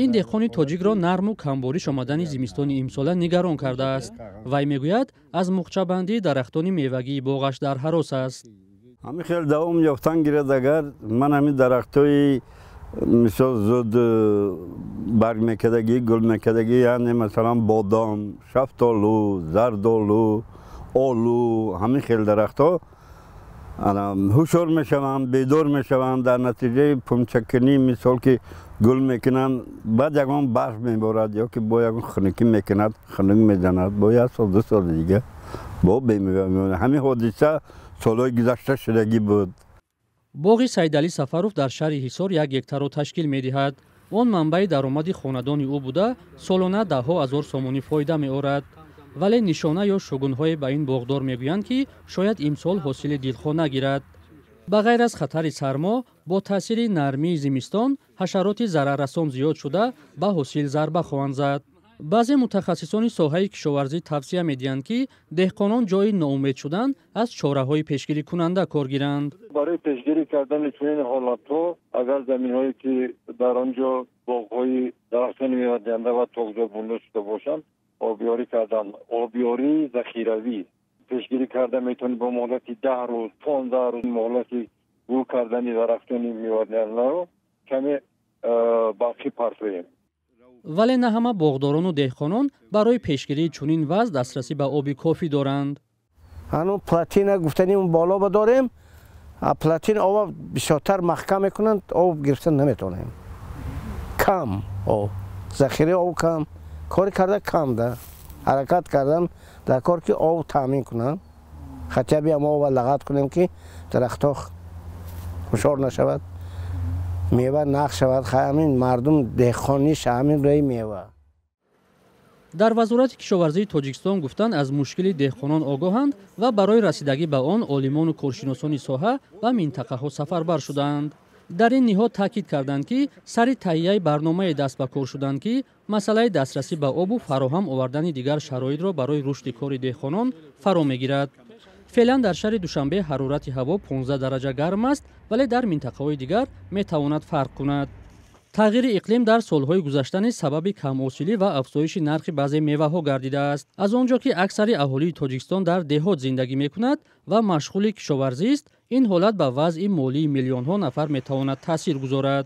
Ин деҳқони тоҷикро нарму камбориш омадани зимистони имсола нигарон кардааст. Вай мегӯяд, аз муғчабандии дарахтони мевагии боғаш дар ҳарос аст. Ҳамин хел давом ёфтан гирад, агар ман ҳамин дарахтҳои, мисол, зуд барг мекардагӣ, гул мекардагӣ, яъне масалан бодом, шафтолу, зардолу, олу, ҳамин хел дарахтҳо ҳушёр мешаванд, бедор мешаванд. Дар натиҷаи пунчакунӣ, мисол, ки гул мекунанд, баъд ягон барф меборад ё ки бо ягон хунукӣ мекунад, хунук мезанад, бо як сол, 2 соли дига бо бемева мемонад. Ҳамин ҳодиса солҳои гузашта шудагӣ буд. Боғи Саидалӣ Сафаров дар шаҳри Ҳисор 1 гектарро ташкил медиҳад. Он манбаи даромади хонадони ӯ буда, солона даҳҳо ҳазор сомонӣ фоида меорад. Вале нишона ё шугунҳое ба ин боғдор мегӯянд, ки шояд имсол ҳосили дилхоҳ нагирад. Ба ғайр аз хатари сармо, бо таъсири нармии зимистон ҳашароти зараррасон зиёд шуда, ба ҳосил зарба хоҳанд зад. Баъзе мутахассисони соҳаи кишоварзӣ тавсия медиҳанд, ки деҳқонон ҷои ноумед шудан аз чораҳои пешгирикунанда кор гиранд. Барои пешгирӣ кардани чунин ҳолатҳо, агар заминҳое, ки дар он ҷо боғҳои дарахтони мевадиҳанда ва токзор бунёд шуда бошанд, обёрӣ кардан, обёрии захиравӣ пешгирӣ карда метавонем. Бо муҳлати 10 рӯз, 15 рӯз муҳлати гул кардани дарахтони мевадиҳандаро каме барқӣ партоем. Вале на ҳама боғдорону деҳқонон барои пешгирии чунин вазъ дастрасӣ ба оби кофӣ доранд. Ҳанӯ плотина гуфтаним боло ба дорем, плотина оба бисёртар маҳкам мекунанд, об гирифта наметавонем. Кам об, захираи об кам, кори карда кам да ҳаракат кардан дар кор, ки об таъмин кунанд, хотя бы ам оба лағат кунем, ки дарахтҳо ҳушёр нашавад, мева нақ шавад. Ҳамин мардум деҳқониш, ҳамин рӯи мева. Дар Вазорати кишоварзии Тоҷикистон гуфтанд, аз мушкили деҳқонон огоҳанд ва барои расидагӣ ба он олимону коршиносони соҳа ба минтақаҳо сафарбар шудаанд. Дар ин ниҳод таъкид карданд, ки сари таҳияи барномае даст ба кор шуданд, ки масъалаи дастрасӣ ба обу фароҳам овардани дигар шароитро барои рушди кори деҳқонон фаро мегирад. Феълан дар шаҳри Душанбе ҳарорати ҳаво 15 дараҷа гарм аст, вале дар минтақаҳои дигар метавонад фарқ кунад. Тағйири иқлим дар солҳои гузашта низ сабаби камҳосилӣ ва афзоиши нархи баъзе меваҳо гардидааст. Аз он ҷо ки аксари аҳолии Тоҷикистон дар деҳот зиндагӣ мекунад ва машғули кишоварзист, ин ҳолат ба вазъи молии миллионҳо нафар метавонад таъсир гузорад.